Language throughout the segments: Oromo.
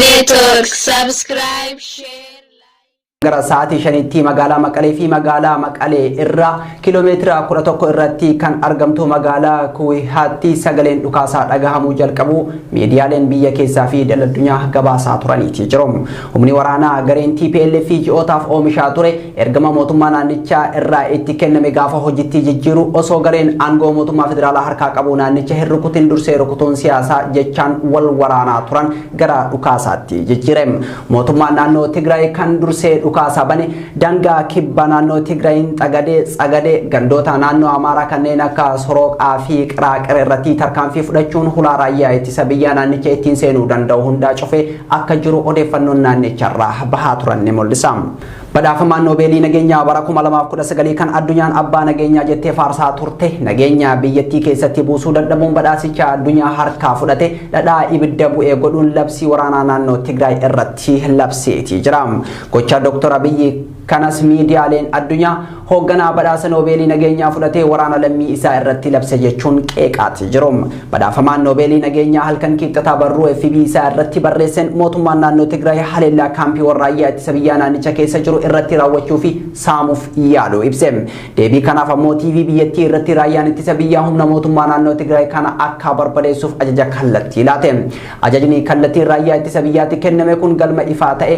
Network. Subscribe, share. Gara sa'aatii 5tti magaalaa Maqalee fi magaalaa Maqalee irraa kiiloomeetira 11 irratti kan argamtu magaalaa Kuwihaatti sagaleen dhukaasaa dhagahamuu jalqabu miidiyaaleen biyya keessaa fi idil addunyaa gabaasaa turaniiti jiru. Humni waraanaa gareen TPLF ji'ootaaf oomishaa ture ergama mootummaa naannichaa irraa itti kenname gaafa hojiitti jijjiiru osoo gareen aangoo mootummaa federaalaa harkaa qabu naannicha hin rukutin dursee rukutuun siyaasaa jechaan wal waraanaa turan gara dhukaasaatti jijjiire. Mootummaan naannoo Tigraay kan dursee dhukaasa bane daangaa kibba naannoo Tigraayin Xagadee, Tsagadee, gandoota naannoo Amaaraa kanneen akka Sorooqaa fi Qiraaqir irratti tarkaanfii fudhachuun hulaa raayyaa ittisa biyyaa naannicha ittiin seenuu danda'u hundaa cufee akka jiru odeeffannoon naannicharraa bahaa turan ni mul'isa. Badhaafamaan Noobeelii nageenyaa bara 2019 kan addunyaan abbaa nageenyaa jettee faarsaa turte nageenya biyyattii keessatti buusuu dadhabuun badhaasicha addunyaa harkaa fudhate dhadhaa ibidda bu'ee godhuun labsii waraanaa naannoo Tigraay irratti labseetii jira. Gocha Dr. Abiyyi kanas miidiyaaleen addunyaa hoogganaa badhaasa Noobeelii nageenyaa fudhatee waraana lammii isaa irratti labse jechuun qeeqaati jiru. Badhaafamaan Noobeelii nageenyaa halkan Kibxataa barruu FB isaa irratti barreesseen mootummaan naannoo Tigraay haleellaa kaampii warraayyaa ittisa biyyaa naannicha keessa jiru irratti raawwachuu fi saamuuf yaaluu ibse. Deebii kanaaf ammoo TV biyyattii irratti raayyaan ittisa biyyaa humna mootummaa naannoo Tigraay kana akka barbadeessuuf ajaja kallattii laate. Ajajni kallattiin raayyaa ittisa biyyaatti kenname kun galma ifaa ta'e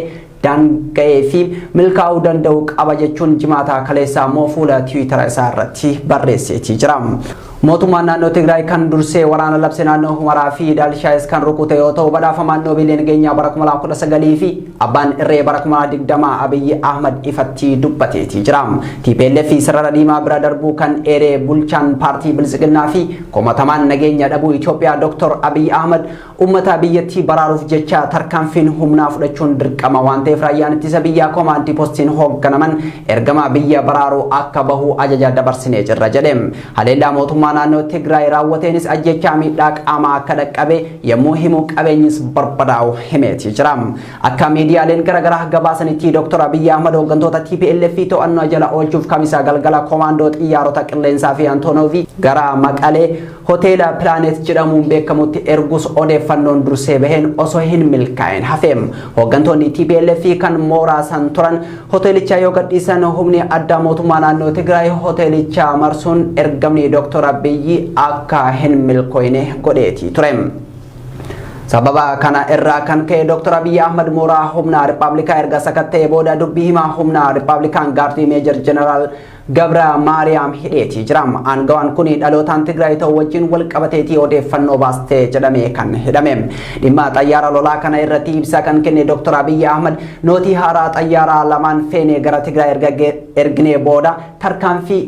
daanga'ee fi milkaa'uu danda'u qaba jechuun Jimaataa kaleessaa immoo fuula Tiwiitara isaa irratti barreesseetii jira. Mootummaan naannoo Tigraay kan dursee waraana labse naannoo Humaraa fi Daalshaayis kan rukute yoo ta'u badhaafamaan Noobeelii nageenyaa bara 2019 fi abbaan irree bara 2020 Abiyyi Ahmad ifatti dubbateetii jira. TPLF sarara diimaa bira darbuu kan eeree bulchaan paartii Biltsiginnaa fi komatamaan nageenya dhabuu Itoophiyaa Dr. Abiyyi Ahmad Uummata biyyattii baraaruuf jecha tarkaanfiin humnaa fudhachuun dirqama waan ta'eef raayyaan ittisa biyyaa komaandii postiin hoogganaman ergama biyya baraaruu akka bahu ajaja dabarsinee jirra jedhe. Haleellaa mootummaa naannoo Tigraay raawwateenis ajjechaa miidhaa qaamaa akka dhaqqabe yommuu himu qabeenyis barbadaa'u himeeti jira. Akka miidiyaaleen garaagaraa gabaasanitti Dr. Abiyyi Ahmad hooggantoota TPLF to'annoo jala oolchuuf Kamisa galgala komaandoo xiyyaarota qilleensaa fi Antonoovii gara Maqalee Hoteela Pilaanet jedhamuun beekamutti ergus odeeffannoon dursee baheen osoo hin milkaa'in hafe. Hooggantoonni TPLF kan mooraa san turan hoteelicha yoo gadhiisan humni addaa mootummaa naannoo Tigraay hoteelicha marsuun ergamni Dr. Abiyyi akka hin milkooyne godheetii ture. Sababa kana irraa kan ka'e Dr. Abiyyi Ahmad mooraa humna Rippaabilikaa erga sakatta'ee booda dubbii himaa humna Rippaabilikaan Gaardii Meejar Jeneraal Gabra Maariyaam hidheetii jira. Aangawaan kun dhalootaan Tigraay ta'uu wajjin wal qabateetii odeeffannoo baastee jedhamee kan hidhame. Dhimma xayyaara lolaa kana irratti ibsa kan kenne Dr. Abiyyi Ahmad nootii haaraa xayyaaraa lamaan feene gara Tigraay erga erginee booda tarkaanfii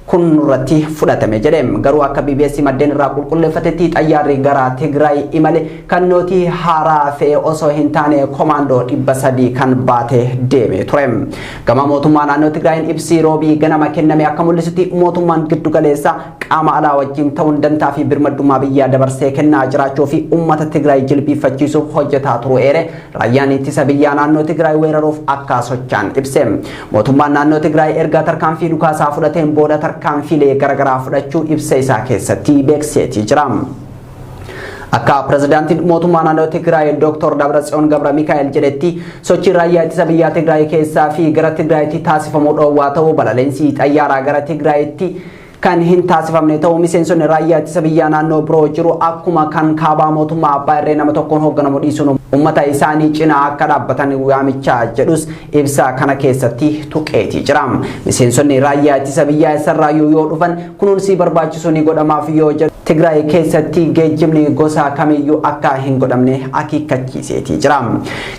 kun nurratti fudhatame jedhe. Garuu akka BBS maddeen irraa qulqulleeffatetti xayyaarri gara Tigraay imale kan nootii haaraa fe'e osoo hin taane komaandoo 300 kan baate deeme ture. Gama mootummaa naannoo Tigraayin ibsi Roobii ganama kenname akka mul'isutti mootummaan giddu galeessaa qaama alaa wajjin ta'uun dantaa fi birmaddummaa biyyaa dabarsee kennaa jiraachuu fi uummata Tigraay jilbiiffachiisuuf hojjetaa turuu eere raayyaan ittisa biyyaa naannoo Tigraay weeraruuf akka socho'an ibse. Mootummaan naannoo Tigraay erga tarkaanfii dhukaasaa fudhateen booda tarkaanfiilee garaagaraa fudhachuu ibsa isaa keessatti beeksiseetii jira. Akka pirezidaantiin mootummaa naannoo Tigraay Dr. Dabratsiyoon Gabra Mikaa'el jedhetti sochiin raayyaa ittisa biyyaa Tigraay keessaa fi gara Tigraayitti taasifamu dhoowwaa ta'uu balaleensi xayyaaraa gara Tigraayitti kan hin taasifamne ta'uu miseensonni raayyaa ittisa biyyaa naannoo biroo jiru akkuma kan kaabaa mootummaa abbaa irree nama tokkoon hoogganamu dhiisuun uummata isaanii cinaa akka dhaabbatan waamichaa jedhus ibsa kana keessatti tuqeetii jira. Miseensonni raayyaa ittisa biyyaa eessarraayyuu yoo dhufan kunuunsi barbaachisu ni godhamaaf yoo jedhu Tigraay keessatti geejjibni gosa kamiyyuu akka hin godhamne akeekkachiiseetii jira.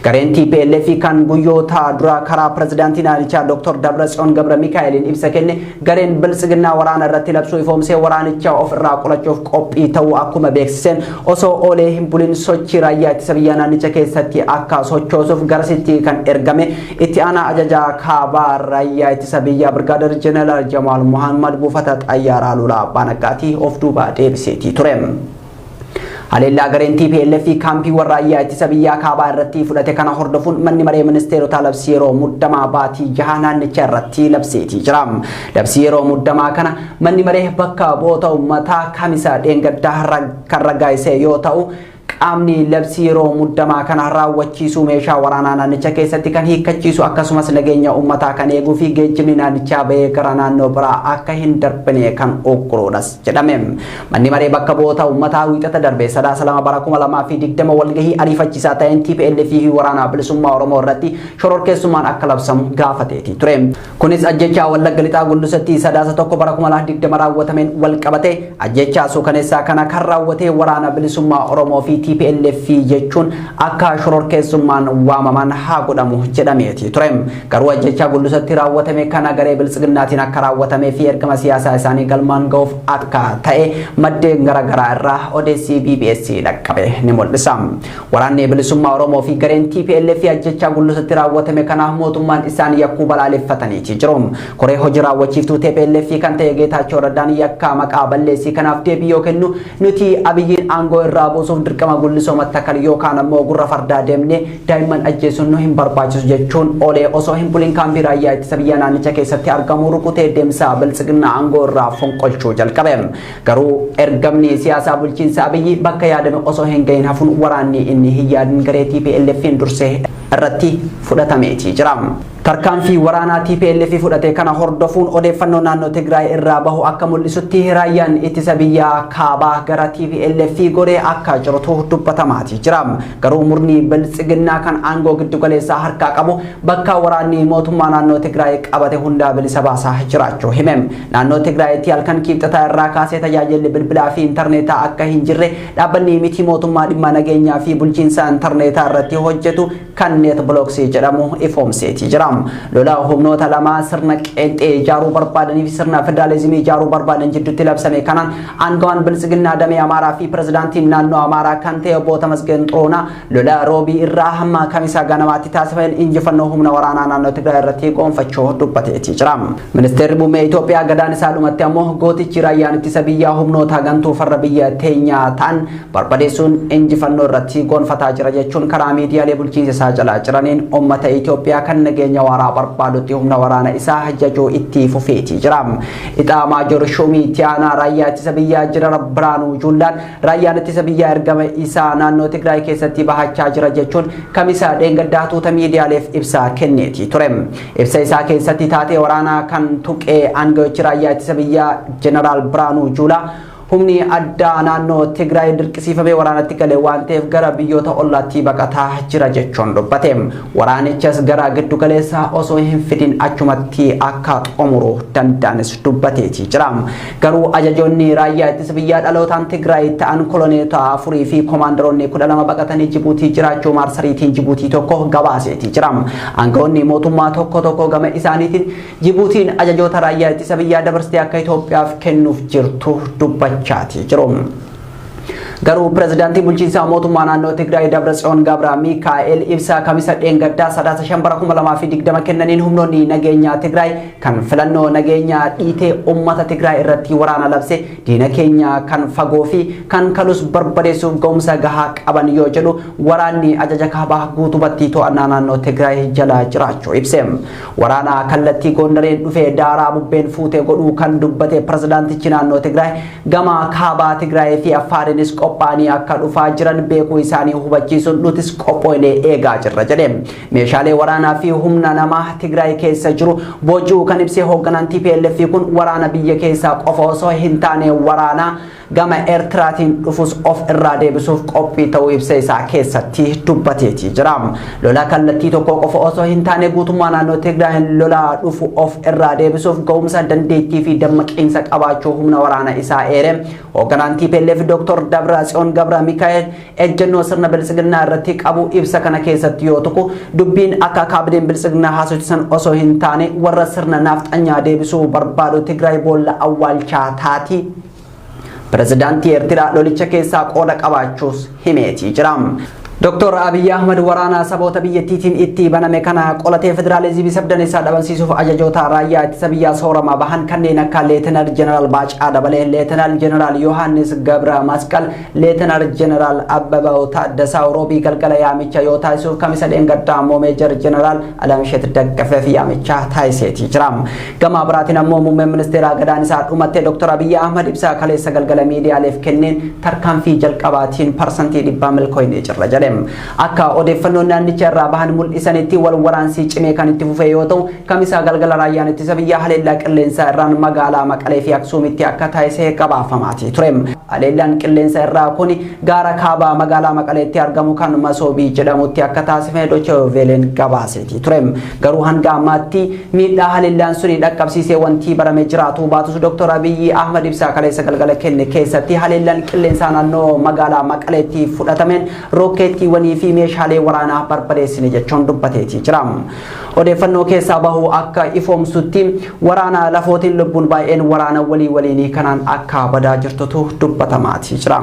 Gareen TPLF kan guyyoota dura karaa pirezidaantii naannichaa Dr. Dabratsiyoon Gabra Mikaa'eliin ibsa kenne gareen Biltsiginnaa waraana irratti labsuu ifoomsee waraanicha of irraa qolachuuf qophii ta'uu akkuma beeksiseen osoo oolee hin bulin sochii raayyaa ittisa biyyaa naannicha keessatti akka sochoosuuf garasitti kan ergame itti aanaa ajajaa kaabaa raayyaa ittisa biyyaa Birgaader Jeneraal Jamaal Muhammad buufata xayyaaraa Lulaa Abbaa Naggaatii of duuba deebiseetii ture. Haleellaa gareen TPLF kaampii warra raayyaa ittisa biyyaa kaabaa irratti fudhate kana hordofuun manni maree ministeerotaa labsii yeroo muddamaa baatii jaha naannicha irratti labseetii jira. Labsii yeroo muddamaa kana manni maree bakka bu'oota uummataa Kamisa dheengaddaa kan raggaasise yoo ta'u, Qaamni labsii yeroo muddamaa kana raawwachiisu meeshaa waraanaa naannicha keessatti kan hiikkachiisu, akkasumas nageenya uummataa kan eeguu fi geejjibni naannichaa bahee gara naannoo biraa akka hin darbine kan uggurudhas jedhame. Manni maree bakka bu'oota uummataa Wiixata darbe Sadaasa 2 bara 2020 walgahii ariifachiisaa ta'een TPLF fi Waraana Bilisummaa Oromoo irratti shororkeessummaan akka labsamu gaafateeti ture. Kunis ajjechaa Wallagga Lixaa Gullusatti Sadaasa 1 bara 2020 raawwatameen wal qabate. Ajjechaa suukaneessaa kana kan raawwate Waraana Bilisummaa Oromoo fi TPLF jechuun akka shororkeessummaan waamaman haa godhamu jedhameeti ture. Garuu ajjechaa Gullusatti raawwatame kana garee Biltsiginnaatiin akka raawwatamee fi ergama siyaasaa isaanii galmaan ga'uuf akka ta'e maddeen garaagaraa irraa odeessii BBS dhaqqabe ni mul'isa. Waraanni Bilisummaa Oromoo fi gareen TPLF ajjechaa Gullusatti raawwatame kana mootummaan isaan yakkuu balaaleffataniiti jiru. Koree hojii raawwachiiftuu TPLF kan ta'e Geetaachoo Raddaan yakkaa maqaa balleessii kanaaf deebii yoo kennu, nuti Abiyyiin aangoo irraa buusuuf dirqama Gullisoo Mattakal yookaan ammoo Gurra Fardaa deemnee daa'imman ajjeesuun nu hin barbaachisu jechuun, oolee osoo hin bulin kaampii raayyaa ittisa biyyaa naannicha keessatti argamu rukutee deemsa Biltsiginnaa aangoo irraa fonqolchuu jalqabe. Garuu ergamni siyaasaa bulchiinsa Abiyyi bakka yaadame osoo hin gahin hafuun waraanni inni hin yaadin garee TPLF'n dursee irratti fudhatameetii jira. Tarkaanfii waraanaa TPLF fudhate kana hordofuun odeeffannoo naannoo Tigraay irraa bahu akka mul'isutti, raayyaan ittisa biyyaa kaabaa gara TPLF goree akka jirutu dubbatamaatii jira. Garuu murni Biltsiginnaa kan aangoo giddugaleessaa harkaa qabu bakka waraanni mootummaa naannoo Tigraay qabate hundaa bilisa baasaa jiraachuu hime. Naannoo Tigraayitti halkan Kibxataa irraa kaasee tajaajilli bilbilaa fi intarneetaa akka hin jirre dhaabbanni miti mootummaa dhimma nageenyaa fi bulchiinsa intarneetaa irratti hojjetu kan NetBlocks jedhamu ifoomseetii jira. Lola humnoota lamaa sirna qeenxee ijaaruu barbaadanii fi sirna federaalizimii ijaaruu barbaadan jidduutti labsame kanaan, aangawaan Biltsiginnaa damee Amaaraa fi pirezidaantiin naannoo Amaaraa kan ta'e obbo Tamasgeen Xuruunaa lola Roobii irraa hamma Kamisaa ganamaatti taasifameen injifannoo humna waraanaa naannoo Tigraay irratti gonfachuu dubbateetii jira. Ministeerri Muummee Itoophiyaa gadaan isaa dhumatti ammoo gootichi raayyaan ittisa biyyaa humnoota gantuu farra biyya teenyaa ta'an barbadeessuun injifannoo irratti gonfataa jira jechuun karaa miidiyaalee bulchiinsa isaa jalaa jiraniin uummata Itoophiyaa kan nageenya waaraa barbaadutti humna waraana isaa jajuu itti fufeetii jira. Itaamaajoor Shuumii itti aanaa raayyaa ittisa biyyaa Jeneraal Biraanuu Juullaan raayyaan ittisa biyyaa ergama isaa naannoo Tigraay keessatti bahachaa jira jechuun Kamisa dheengaddaa tuuta miidiyaaleef ibsa kenneetii ture. Ibsa isaa keessatti taatee waraanaa kan tuqee aangawichi raayyaa ittisa biyyaa Jeneraal Biraanuu Juulaa, humni addaa naannoo Tigraay dirqisiifamee waraanatti gale waan ta'eef gara biyyoota ollaatti baqataa jira jechuun dubbate. Waraanichas gara giddu galeessaa osoo hin fidin achumatti akka xumuruu danda'anis dubbateetii jira. Garuu ajajoonni raayyaa ittisa biyyaa dhalootaan Tigraay ta'an koloneelota afurii fi koomaandaroonni 12 baqatanii Jibuutii jiraachuu maarsariitiin Jibuutii tokko gabaaseetii jira. Aangawoonni mootummaa tokko tokko gama isaaniitiin Jibuutiin ajajoota raayyaa ittisa biyyaa dabarsitee akka Itoophiyaaf kennuuf jirtu dubbachaatii jiru. Garuu pirezidaantii bulchiinsa mootummaa naannoo Tigraay Dabratsiyoon Gabra Mikaa'el ibsa Kamisa dheengaddaa Sadaasa 5 bara 2020 kennaniin, humnoonni nageenyaa Tigraay kan filannoo nageenyaa dhiitee uummata Tigraay irratti waraana labse diina keenya kan fagoo fi kan kalus barbadeessuuf ga'umsa gahaa qaban yoo jedhu, waraanni ajaja kaabaa guutumatti to'annaa naannoo Tigraay jala jiraachuu ibse. Waraana kallattii Gondareen dhufe daaraa bubbeen fuutee godhuu kan dubbate pirezidaantichi naannoo Tigraay, gama kaabaa Tigraay fi Affaarinis qophaa'anii akka dhufaa jiran beekuu isaanii hubachiisuun, nutis qophoonee eegaa jirra jedhe. Meeshaalee waraanaa fi humna namaa Tigraay keessa jiru booji'uu kan ibse hoogganaan TPLF kun, waraana biyya keessaa qofa osoo hin taane waraana gama Eertiraatiin dhufus of irraa deebisuuf qophii ta'uu ibsa isaa keessatti dubbateetii jira. Lola kallattii tokko qofa osoo hin taane guutummaa naannoo Tigraay lola dhufu of irraa deebisuuf ga'umsa, dandeettii fi dammaqiinsa qabaachuu humna waraana isaa eere. Hoogganaan TPLF Dr. Dabratsiyoon Gabra Mikaa'el ejjennoo sirna Biltsiginnaa irratti qabu ibsa kana keessatti yoo tuqu, dubbiin akka kaabineen Biltsiginnaa haasofsiisan osoo hin taane warra sirna naafxanyaa deebisuu barbaadu Tigraay boolla awwaalchaa taati. Pirezidaantii Eertiraa lolicha keessaa qooda qabaachuus himeetii jira. Dr. Abiyyi Ahmad waraana saboota biyyattiitiin itti baname kana qolatee federaalizimii sabdaneessaa dhabamsiisuuf ajajoota raayyaa ittisa biyyaa soorama bahan kanneen akka Leetinaal Jeneraal Baacaa Dabalee, Leetinaal Jeneraal Yohaannis Gabra Masqal, Leetinaal Jeneraal Abbabaw Taaddasaa Roobii galgala yaamicha yoo taasisuuf, Kamisa dheengaddaa ammoo Meejar Jeneraal Alamsheet Daggafeef yaamicha taasiseetii jira. Gama biraatiin ammoo muummeen ministeeraa gadaan isaa dhumatte Dr. Abiyyi Ahmad ibsa kaleessa galgala miidiyaaleef kenneen tarkaanfii jalqabaatiin 100% milkooynee jirra jedhe. Akka odeeffannoon naannicha irraa bahan mul'isanitti, wal waraansii cimee kan itti fufe yoo ta'u, Kamisaa galgala raayyaan ittisa biyyaa haleellaa qilleensaa irraan magaalaa Maqalee fi Aksuumitti akka taasise gabaafamaatii ture. Haleellaan qilleensa irraa kun gaara kaabaa magaalaa Maqaleetti argamu kan Masoobii jedhamutti akka taasifame Deutsche Wellen gabaaseetii ture. Garuu hanga ammaatti miidhaa haleellaan suni dhaqqabsiisee wanti barame jiraatu baatus, Dr. Abiyyi Ahmad ibsaa kaleessa galgala kenne keessatti haleellaan qilleensaa naannoo magaalaa Maqaleetti fudhatameen rookeettiiwwanii fi meeshaalee waraanaa barbadeessine jechuun dubbateetii jira. Odeeffannoo keessaa bahu akka ifoomsutti, waraana lafootiin lubbuun baay'een waraana walii waliinii kanaan akka badaa jirtutu dubbatamaatii jira.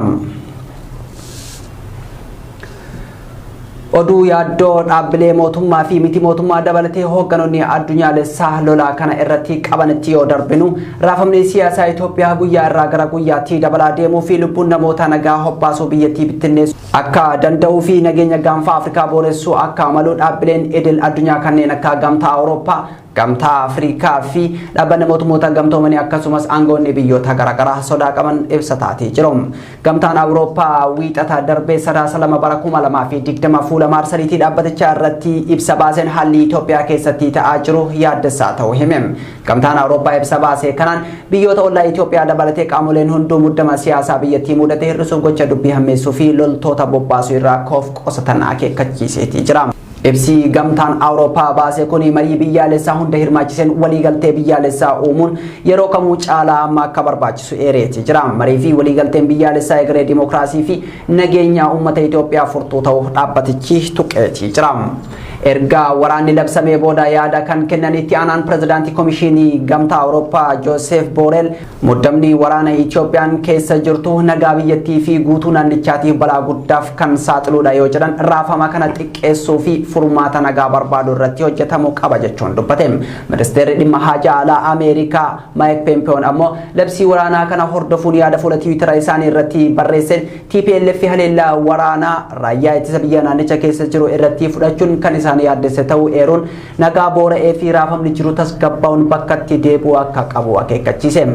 Oduu yaaddoo dhaabbilee mootummaa fi miti mootummaa dabalatee hoogganoonni addunyaalessaa lolaa kana irratti qabanitti yoo darbinu, raafamni siyaasaa Itoophiyaa guyyaa irraa gara guyyaatti dabalaa deemuu fi lubbuun namoota nagaa hobbaasuu biyyattii bittinneessuu akka danda'uu fi nageenya Gaanfa Afrikaa booressuu akka malu dhaabbileen idil addunyaa kanneen akka Gamtaa Awurooppaa, Gamtaa Afrikaa fi Dhaabbanni Mootummoota Gamtoomanii akkasumas aangoonni biyyoota garaagaraa sodaa qaban ibsataatii jiru. Gamtaan Awurooppaa Wiixata darbee Sadaasa 2 bara 2020 fuula maarsariitii dhaabbatichaa irratti ibsa baaseen haalli Itoophiyaa keessatti ta'aa jiru yaaddessaa ta'uu hime. Gamtaan Awurooppaa ibsa baase kanaan biyyoota ollaa Itoophiyaa dabalatee qaamoleen hunduu muddama siyaasaa biyyattii mudate hir'isuuf gocha dubbii hammeessuu fi loltoota bobbaasuu irraa akka of qusatan akeekkachiiseetii jira. Ibsi Gamtaan Awurooppaa baase kun marii biyyaalessaa hunda hirmaachiseen waliigaltee biyyaalessaa uumuun yeroo kamuu caalaa amma akka barbaachisu eereeti jira. Marii fi waliigalteen biyyaalessaa egeree dimokiraasii fi nageenya uummata Itoophiyaa furtuu ta'uu dhaabbatichi tuqeetii jira. Erga waraanni labsamee booda yaada kan kennan itti aanaan pirezidaantii Komishinii Gamtaa Awurooppaa Joosef Booreel, muddamni waraana Itoophiyaan keessa jirtu nagaa biyyattii fi guutuu naannichaatiif balaa guddaaf kan saaxiludha yoo jedhan, raafama kana xiqqeessuu fi furmaata nagaa barbaadu irratti hojjetamuu qaba jechuun dubbate. Ministeerri dhimma haajaa alaa Ameerikaa Maayik Pompeeyoon ammoo labsii waraanaa kana hordofuun yaada fuula Tiwiitara isaanii irratti barreesseen TPLF haleellaa waraanaa raayyaa ittisa biyya naannicha keessa jiru irratti fudhachuun kan isaan yaaddesse ta'uu eeruun, nagaa boora'ee fi raafamni jiru tasgabbaa'uun bakkatti deebi'uu akka qabu akeekkachiise.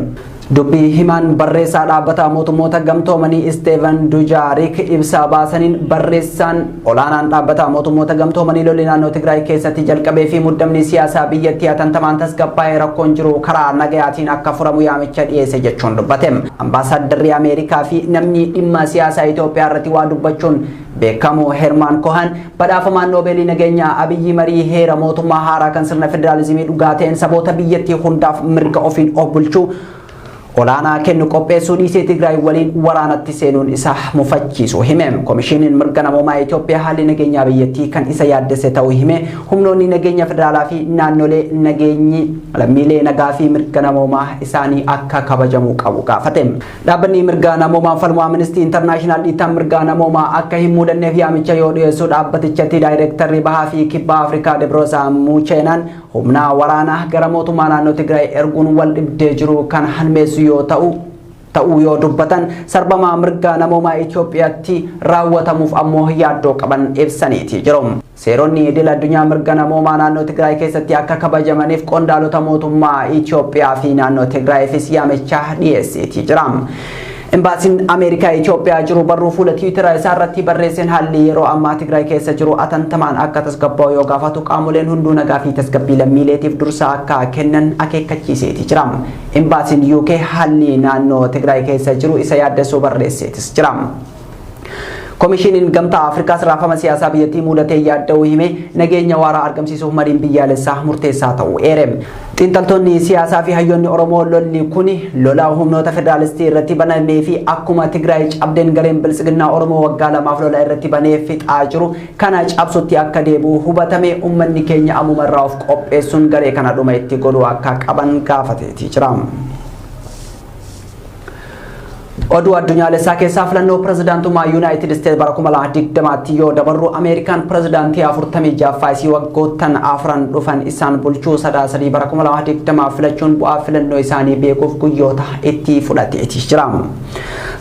Dubbii himaan barreessaa Dhaabbata Mootummoota Gamtoomanii Isteevan Dujaarik ibsa baasaniin, barreessaan olaanaan Dhaabbata Mootummoota Gamtoomanii lolli naannoo Tigraay keessatti jalqabee fi muddamni siyaasaa biyyattii hatantamaan tasgabbaa'ee rakkoon jiru karaa nagayaatiin akka furamu yaamicha dhiyeesse jechuun dubbate. Ambaasaaddarri Ameerikaa fi namni dhimma siyaasaa Itoophiyaa irratti waa dubbachuun beekamu Hermaan Kohan, badhaafamaan Noobeelii nageenyaa Abiyyi marii heera mootummaa haaraa kan sirna federaalizimii dhugaa ta'een saboota biyyattii hundaaf mirga ofiin of bulchuu olaanaa kennu qopheessuu dhiisee Tigraay waliin waraanatti seenuun isaa mufachiisu hime. Komishiniin mirga namoomaa Itoophiyaa haalli nageenyaa biyyattii kan isa yaaddesse ta'uu hime. Humnoonni nageenya federaalaa fi naannolee nageenyi lammiilee nagaa fi mirga namoomaa isaanii akka kabajamuu qabu gaafate. Dhaabbanni mirga namoomaa falmu Amnesty International dhiittaan mirga namoomaa akka hin mudanneef yaamicha yoo dhiyeessu, dhaabbatichatti daayireektarri bahaa fi kibba Afrikaa Debroosa Mucheenaan humna waraanaa gara mootummaa naannoo Tigraay erguun wal dhibdee jiru kan hammeessu yoo ta'u ta'uu yoo dubbatan, sarbama mirga namoomaa Itoophiyaatti raawwatamuuf ammoo yaaddoo qaban ibsaniiti jiru. Seeronni idil addunyaa mirga namoomaa naannoo Tigraay keessatti akka kabajamaniif qondaalota mootummaa Itoophiyaa fi naannoo Tigraayifis yaamicha dhiyeesseetii jira. Imbaasiin Ameerikaa Itoophiyaa jiru barruu fuula Tiwiitara isaa irratti barreesseen haalli yeroo ammaa Tigraay keessa jiru atantamaan akka tasgabbaa'u yoo gaafatu, qaamoleen hunduu nagaa fi tasgabbii lammiileetiif dursa akka kennan akeekkachiiseeti jira. Imbaasiin UK haalli naannoo Tigraay keessa jiru isa yaaddessuu barreesseetis jira. Komishiniin Gamtaa Afrikaas raafama siyaasaa biyyattii mudatee yaadda'uu hime, nageenya waaraa argamsiisuuf mariin biyyaalessaa murteessaa ta'uu eere. Xiinxaltoonni siyaasaa fi hayyoonni Oromoo lolli kun lola humnoota federaalistii irratti banamee fi akkuma Tigraay cabdeen gareen Biltsiginnaa Oromoo waggaa 2f lola irratti banee fixaa jiru kana cabsutti akka deebi'u hubatame, uummanni keenya ammuma irraa of qopheessuun garee kana dhuma itti godhuu akka qaban gaafateetii jira. Oduu addunyaalessaa keessaa filannoo pirezidaantummaa Yuunaayitid Isteetsi bara 2020tti yoo dabarru, Ameerikaan pirezidaantii 46ffaa isii waggoottan afran dhufan isaan bulchuu 3/3 bara 2020 filachuun bu'aa filannoo isaanii beekuuf guyyoota itti fudhateeti jira.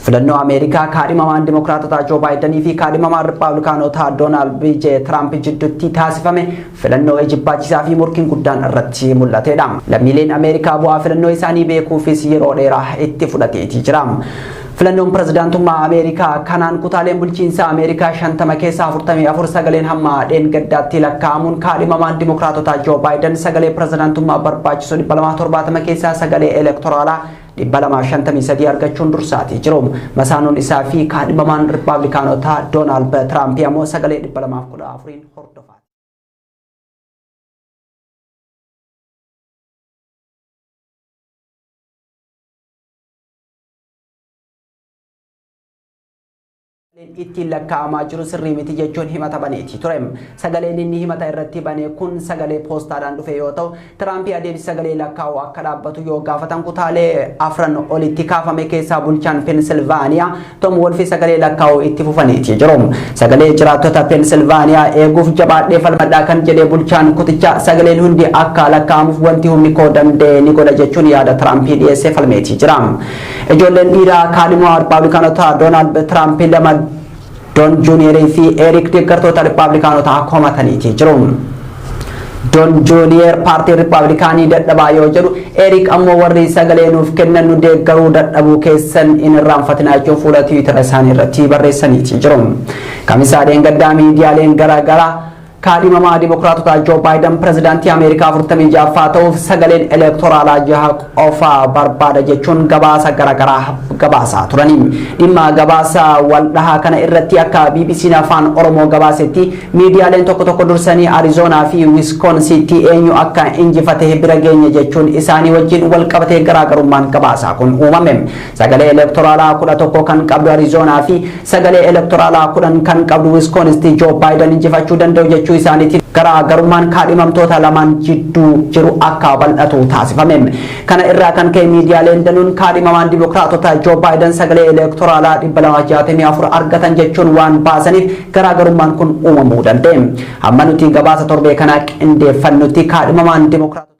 Filannoo Ameerikaa kaadhimamaan Dimokiraatotaa Joo Baayidanii fi kaadhimamaan Rippaabilikaanotaa Doonaald J. Tiraamp jidduutti taasifame filannoo ejibbaachisaa fi morkiin guddaan irratti mul'atedha. Lammiileen Ameerikaa bu'aa filannoo isaanii beekuufis yeroo dheeraa itti fudhateeti jira. Filannoon pirezidaantummaa Ameerikaa kanaan kutaaleen bulchiinsa Ameerikaa 50 keessaa 44 sagaleen hamma dheengaddaatti lakkaa'amuun kaadhimamaan Dimokiraatotaa Joo Baayiden sagalee pirezidaantummaa barbaachisu 270 keessaa sagalee elektoraalaa 253 argachuun dursaatii jiru. Masaanuun isaa fi kaadhimamaan Rippaabilikaanotaa Doonaald Tiraamp ammoo sagalee 214 hordofaa. Ittiin lakkaa'amaa jiru sirrii miti jechuun himata baneeti ture. Sagaleen inni himata irratti bane kun sagalee poostaadhaan dhufe yoo ta'u, Tiraamp adeemsi sagalee lakkaa'u akka dhaabbatu yoo gaafatan, kutaalee afran olitti kaafame keessaa bulchaan Pensilvaaniyaa Tom Wolf sagalee lakkaa'u itti fufaniiti jiru. Sagalee jiraattota Pensilvaaniyaa eeguuf jabaadhee falmadhaa kan jedhe bulchaan kutichaa, sagaleen hundi akka lakkaa'amuuf wanti humni koo danda'e ni godha jechuun yaada Tiraampii dhiyeessee falmeeti jira. Ijoolleen dhiiraa kaadhimaa Rippaabilikaanotaa Doonaald Tiraamp lama, Doon Juuniyerii fi Eriik, deeggartoota Rippaabilikaanotaa komataniiti jiru. Doon Juuniyer paartii Rippaabilikaanii dadhabaa yoo jedhu, Eriik ammoo warri sagalee nuuf kennan nu deeggaruu dadhabuu keessan hin irraanfatinaa jechuun fuula Tiwiitara isaanii irratti barreessaniiti jiru. Kamisaa dheengaddaa miidiyaaleen garaagaraa kaadhimamaa Dimokiraatotaa Joo Baayiden pirezidaantii Ameerikaa 46ffaa ta'uuf sagaleen elektoraalaa jaha qofa barbaada jechuun gabaasa garaagaraa gabaasaa turani. Dhimma gabaasa waldhahaa kana irratti akka BBC'n Afaan Oromoo gabaasetti, miidiyaaleen tokko tokko dursanii Arizoonaa fi Wiskoonsitti eenyu akka injifate bira geenye jechuun isaanii wajjin wal qabatee garaagarummaan gabaasaa kun uumame. Sagalee elektoraalaa 11 kan qabdu Arizoonaa fi sagalee elektoraalaa 10 kan qabdu Wiskoonsitti Joo Baayiden injifachuu danda'u jechuu isaaniitiin garaagarummaan kaadhimamtoota lamaan jidduu jiru akka bal'atu taasifame. Kana irraa kan ka'e miidiyaaleen danuun kaadhimamaan Dimokiraatota Joo Baayiden sagalee elektoraalaa 264 argatan jechuun waan baasaniif garaagarummaan kun uumamuu danda'e. Hamma nuti gabaasa torbee kanaa qindeeffannutti kaadhimamaan Dimokiraatota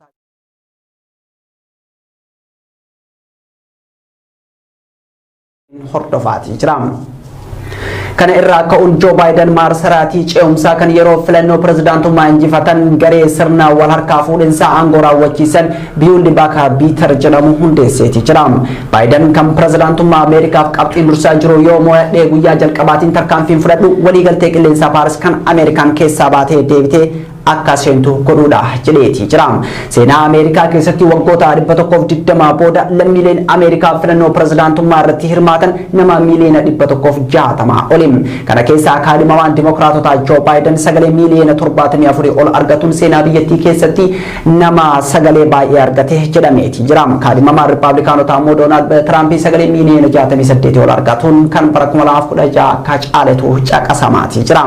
hordofaatii jira. Kana irraa ka'uun Joo Baayiden maarsaraatii ce'umsaa kan yeroo filannoo pirezidaantummaa injifatan garee sirna wal harkaa fuudhinsaa aangoo raawwachiisan Build Back Better jedhamu hundeesseeti jira. Baayiden kan pirezidaantummaa Ameerikaaf qabxiin dursaa jiru, yoo mo'adhee guyyaa jalqabaatiin tarkaanfiin fudhadhu waliigaltee qilleensaa Paaris kan Ameerikaan keessaa baatee deebitee akka seentu godhuudha jedheeti jira. Seenaa Ameerikaa keessatti waggoota 120 booda lammiileen Ameerikaa filannoo pirezidaantummaa irratti hirmaatan nama miiliyoona 160 oli. Kana keessaa kaadhimamaan Dimokiraatotaa Joo Baayiden sagalee miiliyoona 74 ol argatuun seenaa biyyattii keessatti nama sagalee baay'ee argate jedhameeti jira. Kaadhimamaan Rippaabilikaanotaa immoo Doonaald Tiraamp sagalee miiliyoona 68 ol argatuun kan bara 2016 akka caaletu caqasamaati jira.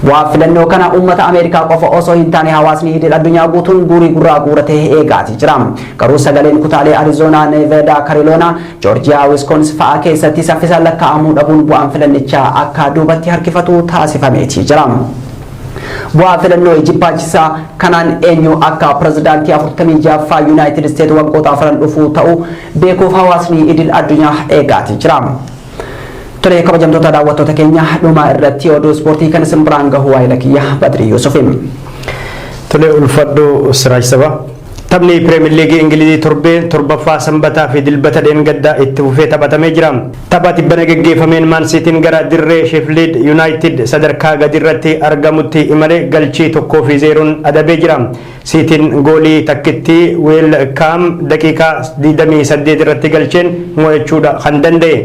Bu'aa filannoo kana uummata Ameerikaa qofa osoo hin taane hawaasni idil addunyaa guutuun guurii gurraa guuratee eegaati jira. Garuu sagaleen kutaalee Arizoonaa, Nevadaa, Karoolaanaa, Joorjiyaa, Wiskoonsin fa'aa keessatti saffisaan lakkaa'amuu dhabuun bu'aan filannichaa akka duubatti harkifatu taasifameeti jira. Bu'aa filannoo ijibbaachisaa kanaan eenyu akka pirezidaantii 46ffaa Yuunaayitid Isteet waggoota afran dhufuu ta'u beekuuf hawaasni idil addunyaa eegaati jira. Tole, kabajamtoota daawwattoota keenya, dhuma irratti oduu ispoortii kan isin biraan gahu waa'ee kiyya Badrii Yuusufin. Tole, ulfadhu Siraaj Saba. Taphni Pirimeer Liigii Ingilizii torbee torbaffaa sanbataa fi dilbata dheengaddaa itti fufee taphatamee jira. Tapha tibbana geggeeffameen Maan Siitiin gara dirree Sheffield Yuunaayitid sadarkaa gadiirratti argamutti imalee galchii 1-0n adabee jira. Siitiin goolii takkitti Weelkaam daqiiqaa 28 irratti galcheen mo'achuudha kan danda'e.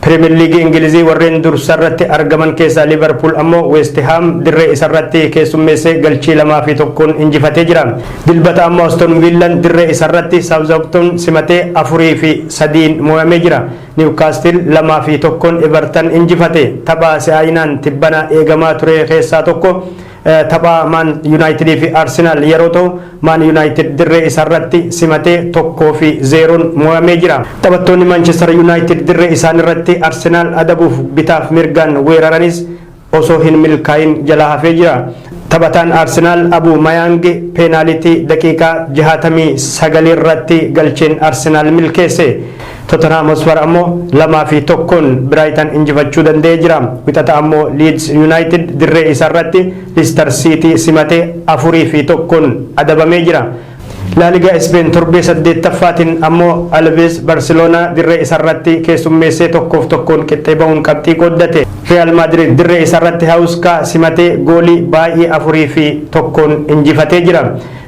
Pirimeer Liigii Ingilizii warreen dursarratti argaman keessaa Liverpool ammoo West Ham dirree isarratti keessummeessee galchii 2-1n injifatee jira. Dilbata ammoo Aston Villan dirree isarratti Southampton simatee 4-3n mo'amee jira. Newcastle 2-1n Everton injifate. Tapha si'aayinaan tibbana eegamaa ture keessaa tokko tapha Maan Yuunaayitidii fi Arsenaal yeroo ta'u, Maan Yuunaayitid dirree isaarratti simatee 1 fi 0n mo'amee jira. Taphattoonni Maanchestar Yuunaayitid dirree isaanirratti Arsenaal adabuuf bitaaf mirgaan weeraranis osoo hin milkaa'in jalaa hafee jira. Taphataan Arsenaal Abumayaang peenaalitii daqiiqaa 69 irratti galcheen Arsenaal milkeesse. Tottenham Hotspur ammoo 2 fi 1n Biraayitan injifachuu danda'ee jira. Wixata ammoo Leeds United dirree isaarratti Leicester City simatee 4 fi 1n adabamee jira. Laaligaa Ispeen torbee saddeettaffaatiin ammoo Alves Barceloonaa dirree isarratti keessummeessee 1 fi 1n qixxee bahuun qabxii qooddate. Real Madrid dirree isarratti Huesca simatee goolii baay'ee 4 fi 1n injifatee jira.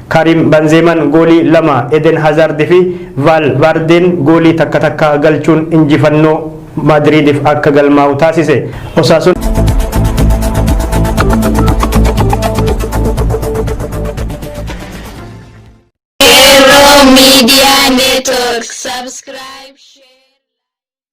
Karim Benzeemaan goolii lama, Eden Hazard fi Valverdeen goolii takka takka galchuun injifannoo Madridiif akka galmaa'u taasise. Osaasun Qeerroo Media Network. Subscribe, share.